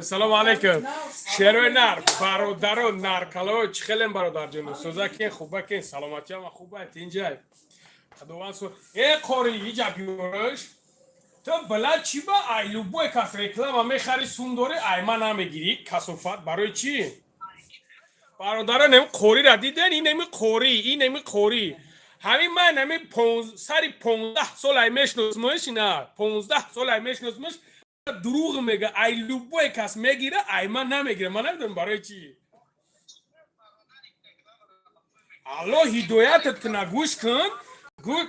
Салому алейкум, шерои нар, бародаро, наркало, чӣ хелем, бародарҷоно, сӯзакен, хубакен, саломатиама хуба, тинҷай, худованд су. Э, қори, иҷа биёрш. Ту била чӣ ба ай любой кас реклама мехари, сум дорӣ, ай ма намегирӣ, касофат, барои чӣ? Бародарон, ем қорира диден, инеми қорӣ, инеми қорӣ, ҳамин ман ҳами сари 15 сол ай мешносмаш, ина 15 сол ай мешносмаш, дурӯғ мега, ай любой кас мегира, ай ман намегира. Ман намедонам барои чӣ. Алло ҳидоятат куна. Гӯш кун,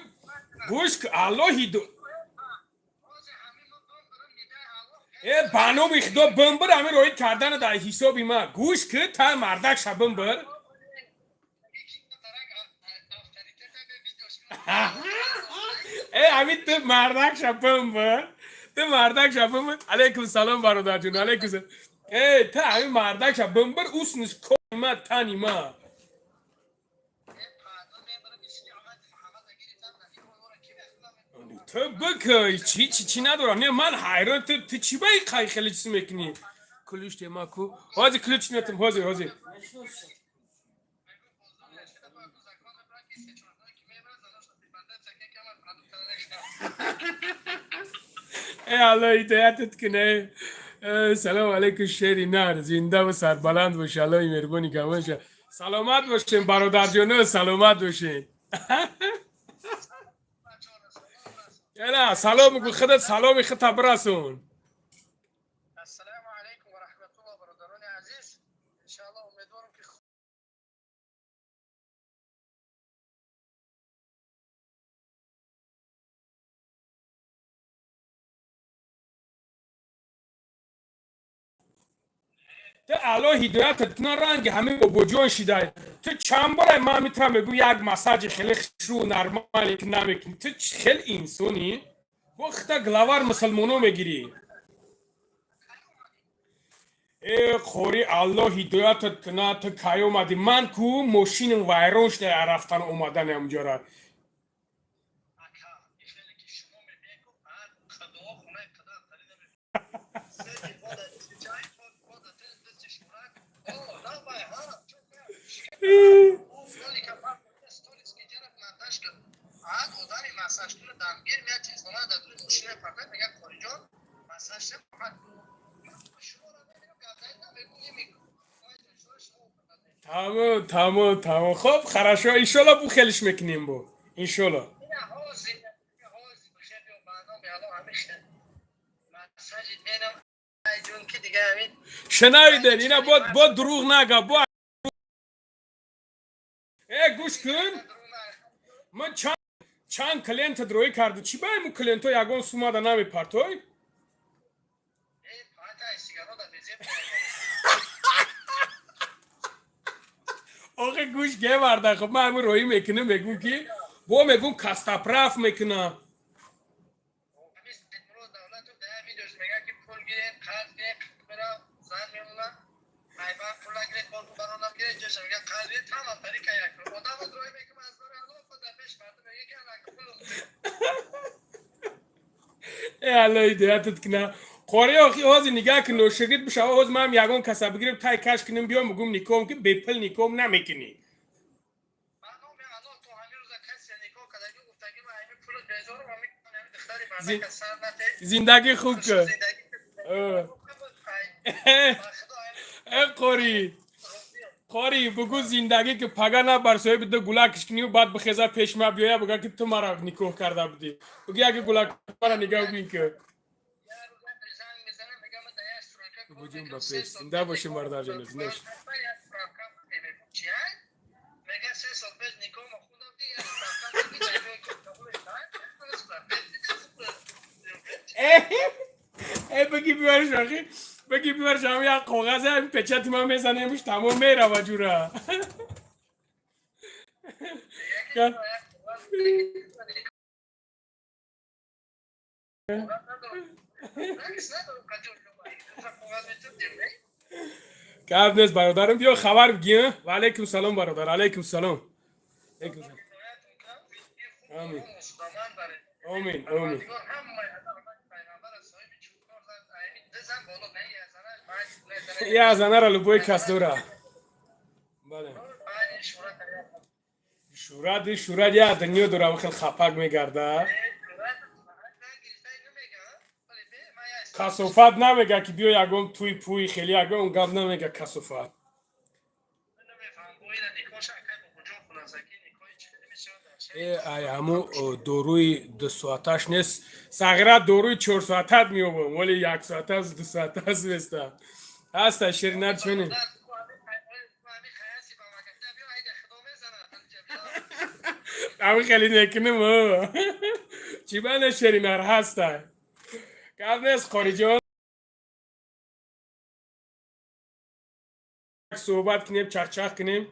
гӯш, алло ҳидо э, ба номи худо, бимбир, ҳамин роҳӣ кардана дар ҳисоби ман. Гӯш ки, та мардак ша бимбир. Э, ҳамин ту мардак ша бимбир, ту мардак ша бимбир. Алейкум салом, бародарҷон, алейкум салом. Э, ту ҳамин мардак ша бимбир, усниш кори ма, тани ма. Ту бик, чӣ чӣ чӣ надорам. Не, ман ҳайрон, ту чӣ ба қай хеле чиз мекунӣ? Ключ тема ку, ҳозир ключ метам, ҳозир, ҳозир. Э, алло ҳидоятат куне. Салому алейкум, шери нар, зинда ва сарбаланд бош, аллои меҳрубони гамаша. Саломат бошем, бародарҷоно, саломат бошед. Ена, салом гу, худат саломи худта бирасон. Ассалому алайкум ва раҳматуллоҳ, бародарони азиз. Иншааллоҳ, умедворам, ки Ту алло ҳидоятат куна, ранги ҳамин бобоҷон шидай. Ту чанд бора ман метавонам бигӯ, як массажи хеле хушрӯ, нормале ки намекунӣ. Ту чӣ хел инсонӣ? Бо хита главар мусулмоно мегирӣ. Э, қори, алло ҳидоятат куна, ту кай омадӣ? Ман ку мошинам вайрон шуда, рафтан омадани ҳамҷора. Ака, хеле ки шумо мебиед, ку баъд қадо хонаи қадар тарида се пода чай пода дасти шурак о давай ҳа ролика сториски ҷараб монтаж кар. Ад одами массаж куна, дамгир меяд, телефона дар дури мошина партояд, мегӯяд: «Қориҷон, массаж ша». Шуморо мебинам, гапзанӣ намегӯ, немегӯ. Тамом, тамом, тамом. Хоб, хорошо, иншолло, бу хелиш мекунем, бо иншолло. Ина ҳозир, ҳозир бихер биё, ба номи Аллоҳ, ҳамин хел массажит менам, айҷон, ки дига ҳамин. Шунавиден, ина бо дурӯғ нага, бо э, гӯш кун, ман чанд клиента дроӣ кардам, чӣ ба ему клиентҳо ягон сумада намепартой? Э, патай сигарода безеб. Охе, гӯш геварда, хоб, ман ҳамин роҳӣ мекунам, мегӯм ки бо мегӯм костоправ мекунам. Ҳамин Саидмурод Давлатов дар як видеош мегӯяд, ки пул гиред, қарз гиред, бира зан мемонад, айбан пул нагиред, боз баронам гиред, ҷоша мегӯяд, қарз гиред, тамам тарика як одамо дроҳӣ мекунам аз барои Аллоҳ, дар пеш мардум мегӯяд, ки ана пул. Э, алло ҳидоятат куна, қори. Охи, ҳозир нигаҳ кун, ношигирд бишава. Ҳозир ман ягон каса бигирем, тай каш кунем, биём, бигӯм никоҳ ки бепул никоҳ намекунӣ. Ба номи Аллоҳ, то ҳамин рӯза касе никоҳ кардаги, гуфтаги ман ҳамин пуло безорам, ҳамин духтари мардака сар нате. Зиндагӣ хуб ку. Зиндагӣ. Э, қори, қори, бугӯ зиндагӣ ки пага на бар соҳиби ду гулакш кунию, баъд бихеза пеш ма биёя, буга ки ту мара никоҳ карда будӣ. Бугӯ яке гулак мара нигаҳ бин ки. Занг мезанам, мегӯям, ман дар як стройка кор Буҷум мекунам, ба се пеш. сол Зинда пеш бошем, никоҳ бародарҷон, зинда бошем. як справка мегӯм, чи ай? Мегӯяд, 3 сол пеш никоҳ ма хондам, ди як справка мегӯ, дар ҷое ки қабулш кард. Э, бигӣ биёрш, охи, бигӣ биёрш, ҳам як коғазе, ҳам печати ман мезанемш, тамом, мерава ҷура. Мегӯяд, ки як коғаз надорам. Ракс надорам, қаҷо коғаз метавонем, не? Гап нест, бародарам, биё, хабар бигӣ. Ва алейкум салом, бародар, алейкум салом, алейкум салом. Амин. Омин, омин. Я занара любой кас дора. Бале. Шӯрат, шӯрат я дунё дора, хел хапак мегарда. Касофат намега, ки биё ягон туй пуй, хеле ягон гап намега касофат. Ай, ҳаму доруи 2 соаташ нест, сағира, доруи 4 соатат меёбам, вале 1 соатас, 2 соатас неста. Ҳаста, ширинар чунин. Ами хеле мекунем, чӣ бане, ширинар ҳаста, гап нест, хориҷиҳо суҳбат кунем, чахчах кунем.